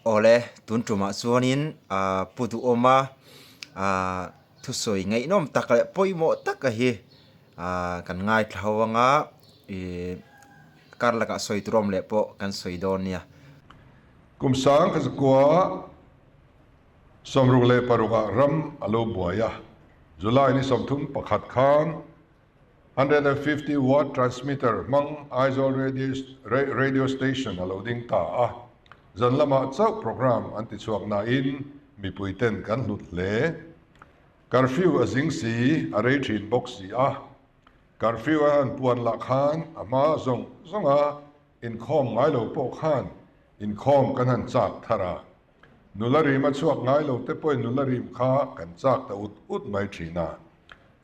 Awle, tun tumah chuanin Pu Duhawma thusawi ngaihnawm tak leh pawimawh taka hi kan ngaithla ho anga ih kar lakah sawi tur awm leh pawh kan sawi dawn nia. Kum sang ka zakua 66 ah ram a lo buai a, July ni 31 khan 150 watt transmitter hmang Aizawl Radio Station a lo ding ta a, zan lamah chauh programme an ti chhuak nain mipui ten kan hlut hle. Curfew a zing si, a rei thin bawk si a. Curfew a han puan lah khan a hma zawng zawnga inkhawm ngai lo pawh khan inkhawm kan han chak thar a. Nula rim a chhuak ngai lo te pawhin nula rim kha kan chak ta ut ut mai thin a.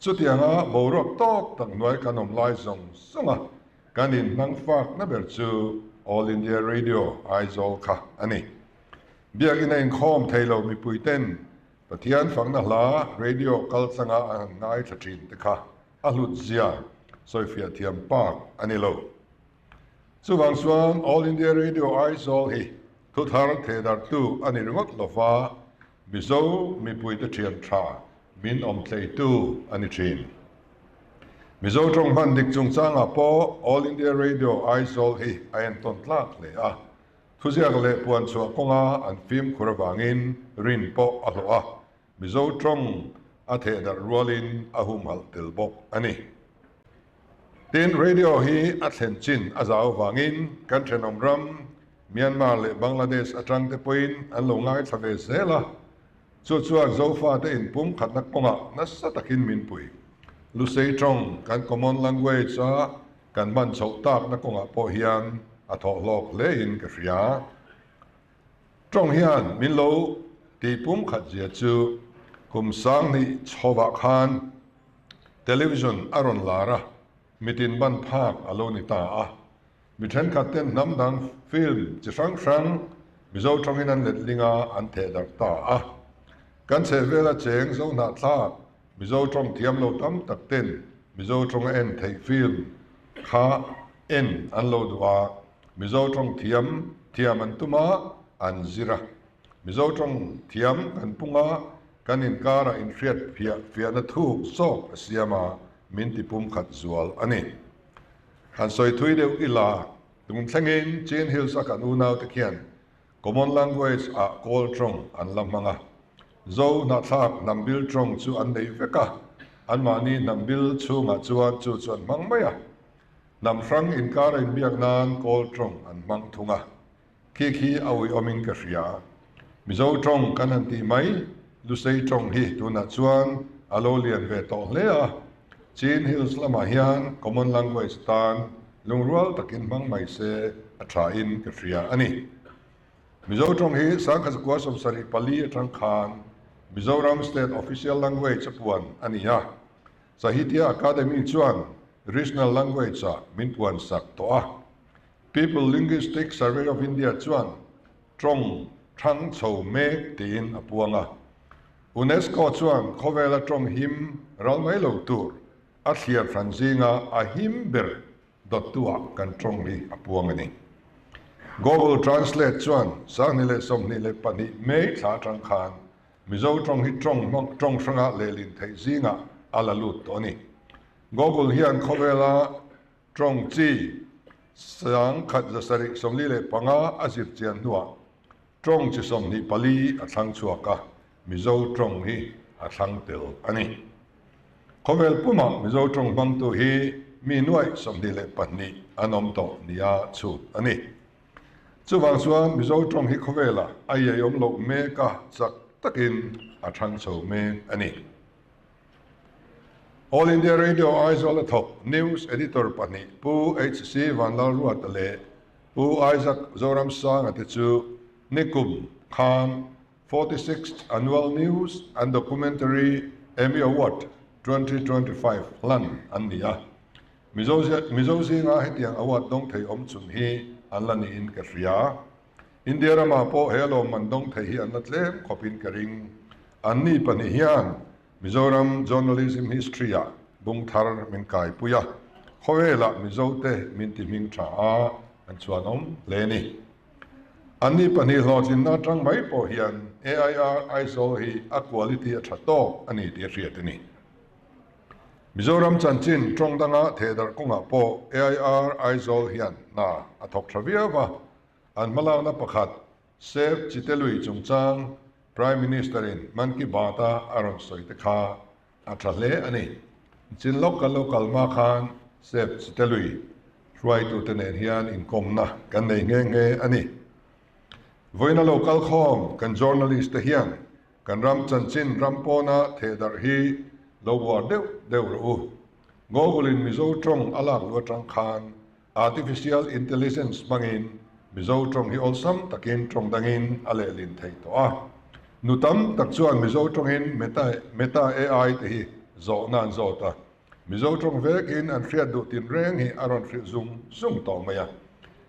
Chutianga boruak tawk tak hnuai kan awm lai zawng zawng a, kan inhnang fak na ber chu All India Radio Aizawl kha a ni. Biakinn a inkhawm thei lo mipui ten Pathian fakna hla radio kal tlanga an han ngaithla thin te kha a hlut zia sawifiah thiam pak a ni lo. Chuvang chuan All India Radio Aizawl hi thuthar thehdarhtu a ni ringawt lova, Mizo mipuite thian tha min awm thleitu a ni thin. Mizo tawng hman dik chungchangah pawh All India Radio Aizawl hi a entawn tlak hle a, thuziak leh puanchhuah kawnga an fimkhur avangin rin pawh a hlawh a, Mizo tawng a thehdarh rualin a humhalh tel bawk a ni. Tin, radio hi a thlen chin a zau avangin kan thenawm ram Myanmar leh Bangladesh atang te pawhin an lo ngaithla ve zel a, chu chuan Zofate inpum khatna kawngah nasa takin min pui. Lusei tawng kan common language a kan hman chhoh takna kawngah pawh hian a thawh hlawk hlein ka hria. Tawng hian min lo tihpum khat zia chu kum 2000 chhovah khan Television a rawn lar a, mitin ban phak a lo ni ta a. Mi thenkhat ten hnam dang film chi hrang hrang Mizo tawngin an letling a, an theh darh ta a. Kan chhehvela cheng zo hnahthlak Mizo tawng thiam lo tam tak ten Mizo tawnga en theih film kha en an lo duh a, Mizo tawng thiam thiam an tum a, an zir a. Mizo tawng thiam kan pung a, kan inkarah inhriat fiah fiahna thuk zawk a siam a, min ti pumkhat zual a ni. Han sawi thui deuh ila, tum thlengin Chin Hills a kan unaute khian Common Language ah Kawl tawng an la hmang a. Zo hnahthlak hnambil tawng chu an nei vek a, anmahni hnambil chhungah chuan chu chu an hmang mai a. Hnam hrang inkara inbiak nan Kawl tawng an hmang thung a. Khi khi a uiawmin ka hria. Mizo tawng kan han tih mai, Lusei tawng hi tunah chuan a lo lian ve tawh hle a. Chin Hills lamah hian common language tan lungrual takin hmang mai se a thain ka hria a ni. Mizo tawng hi 1974 atang khan Mizoram State Official Language a puan a ni a. Sahitya Akademi chuan Regional Language ah min puan sak tawh a. People Linguistic Survey of India chuan tawng thang chho mek tiin a puang a. UNESCO chuan khawvela tawng him ral mai lo tur a thliar hran zinga a him ber dawttuah kan tawng hi a puang a ni. Google Translate chuan 2022 May thla atang khan Mizo tawng hi tawng hmang tawng hranga lehlin theih zingah a la lut tawh a ni. Google hian khawvela Tawng chi 1775 a zir chian hnuah tawng chi 24 a thlang chhuak a, Mizo tawng hi a thlang tel a ni. Khawvel pumah Mizo tawng hmangtu hi mi nuaih 22 an awm tawh nia chhut a ni. Chuvang chuan Mizo tawng hi khawvelah a iaiawm loh mek a, chak takin a thang chho mek a ni. All India Radio Aizawl a thawk News Editor pahnih Pu HC Vanlalruata leh Pu Isaac Zoramsanga te chu nikum khan 46th Annual News and Documentary Emmy Award 2025 hlan an ni a. Mizo Mizo zinga hetiang award dawng thei awm chhun hi an la niin ka hria. India ramah pawh he lawmman dawng thei hi an la tlem khawpin ka ring. Anni pahnih hian Mizoram journalism history-ah bung thar min kaipui a, khawvelah Mizote min ti hming tha a, an chhuanawm hle a ni. Anni pahnih hlawhtlinna atang mai pawh hian AIR Aizawl hi a quality a tha tawk a ni tih a hriat a ni. Mizoram chanchin tawng danga thehdarh kawngah pawh AIR Aizawl hian hna a thawk tha viau va, an hmalakna pakhat Save Chitelui chungchang Prime Minister in Mann Ki Baat a a rawn sawi te kha a tha hle a ni. Chin lawk kan lo kal hma khan Save Chitelui hruaitute nen hian inkawmna kan nei nghe nghe a ni. Vawiina lo kal khawm kan journalist te hian kan ram chanchin ram pawna thehdarh hi lo uar deuh deuh rawh u. Google in Mizo tawng a lak luh atang khan Artificial Intelligence hmangin Mizo tawng hi awlsam takin tawng dangin a lehlin theih tawh a. Nu tam tak chuan Mizo tawngin Meta Meta AI te hi zawhna an zawt a. Mizo tawng vekin an hriat duh tinreng hi a rawn hrilh zung zung tawh mai a.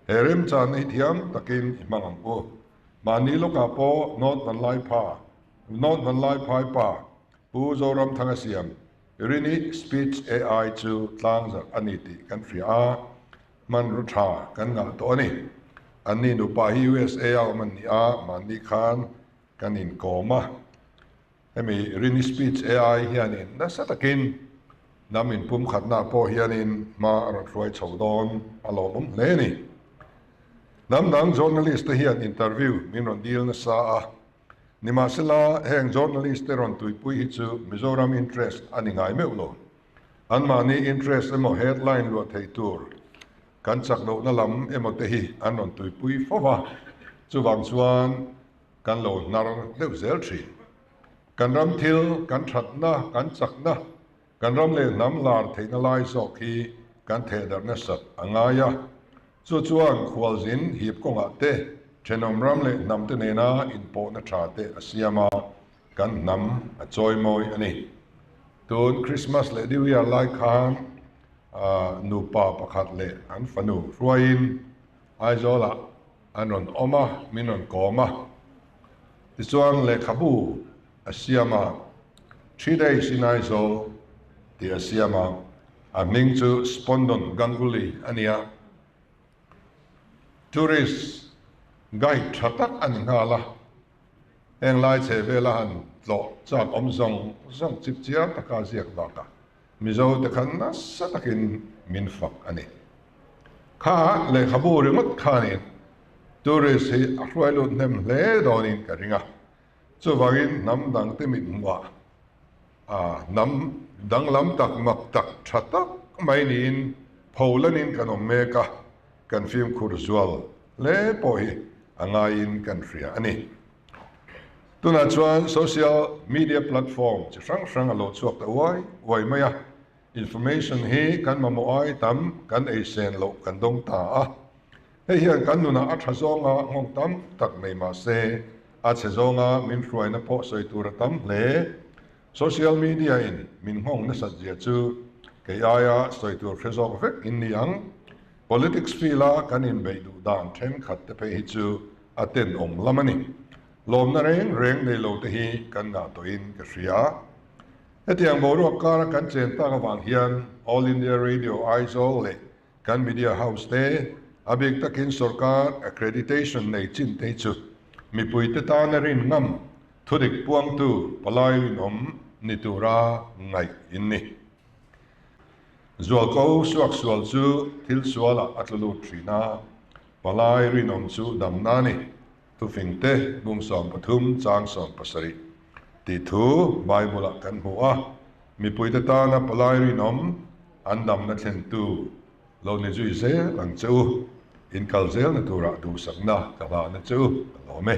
He remchanna hi thiam takin i hmang ang u. Mahni lawkah pawh North Vanlaipha North Vanlaiphai pa Pu Zoramthanga siam Rini Speech AI chu tlangzarh a ni tih kan hria a, hmanraw tha kan ngah tawh a ni. Anni nupa hi USA a awm an ni a, mahni khan kan inkawm a. Hemi Rini Speech AI hianin nasa takin hnam inpumkhatnaah pawh hianin hma a rawn hruai chho dawn a lawmawm hle a ni. Hnam dang journalist te hian interview min rawn dil nasa a, Nimahsela, heng journalist te rawn tuipui hi chu Mizoram interest a ni ngai meuh lo. Anmahni interest emaw headline luah thei tur kan chak lohna lam emaw te hi an rawn tuipui fo va, chuvang chuan kan lo hnar deuh zel thin. Kan ram thil, kan thatna, kan chakna, Kan ram leh hnam lar theihna lai zawk hi kan thehdarh nasat a ngai a, chu chuan khualzin hip kawngah te, thenawm ram leh hnam te nena inpawhna tha te a siam a, kan hnam a chawimawi a ni. Tun Christmas leh New Year lai khan nupa pakhat leh an fanu hruaiin Aizawlah an rawn awm a, min rawn kawm a. Tichuan lehkhabu a siam a, Three Days in Aizawl tih a siam a, a hming chu Spondon Ganguly a ni a, tourist guide tha tak a ni nghal a, heng lai chhe vela han tlawh chak awm zawng zawng chip chiar taka a ziak bakah Mizo te khan nasa takin min fak a ni. Kha lehkhabu ringawt khanin tourist hi a hruai lut hnem hle dawnin ka ring a. Chuvangin hnam dangte mit hmuah a hnam danglam tak mak tak tha tak mai niin pholanin kan awm mek a, kan fimkhur zual hle pawh hi a ngaiin kan hria a ni. Tunah chuan social media platform chi hrang hrang a lo chhuak ta uai uai mai a, information hi kan mamawh ai tam kan ei sen loh kan dawng ta a. Hei hian kan nunah a tha zawnga nghawng tam tak nei mah se, a chhe zawnga min hruaina pawh sawi tur a tam hle. Social media in min nghawng nasat zia chu kei aia sawi tur hre zawk vek in ni ang. Politics field a kan inbeih duh dan thenkhat te phei hi chu a tenawm lam a ni. Lawmna reng reng nei lo te hi kan ngah tawhin ka hria. Hetiang boruak kara kan chen tak avang hian All India Radio Aizawl leh Kan media house te, a bik takin sorkar accreditation nei chin te hi chu mipuite tana rin ngam, thudik puangtu palai rinawm ni tura ngaih in ni. Zualko suaksual chu thil sualah a tlu lut thin a, palai rinawm chu damna a ni. Thufingte bung 13 chang 17 tih thu Bible-ah kan hmu a, mipuite tana palai rinawm an damna thlentu lo ni zui zel ang che u, in kal zelna turah duhsakna ka hlahna che u ka lawm e.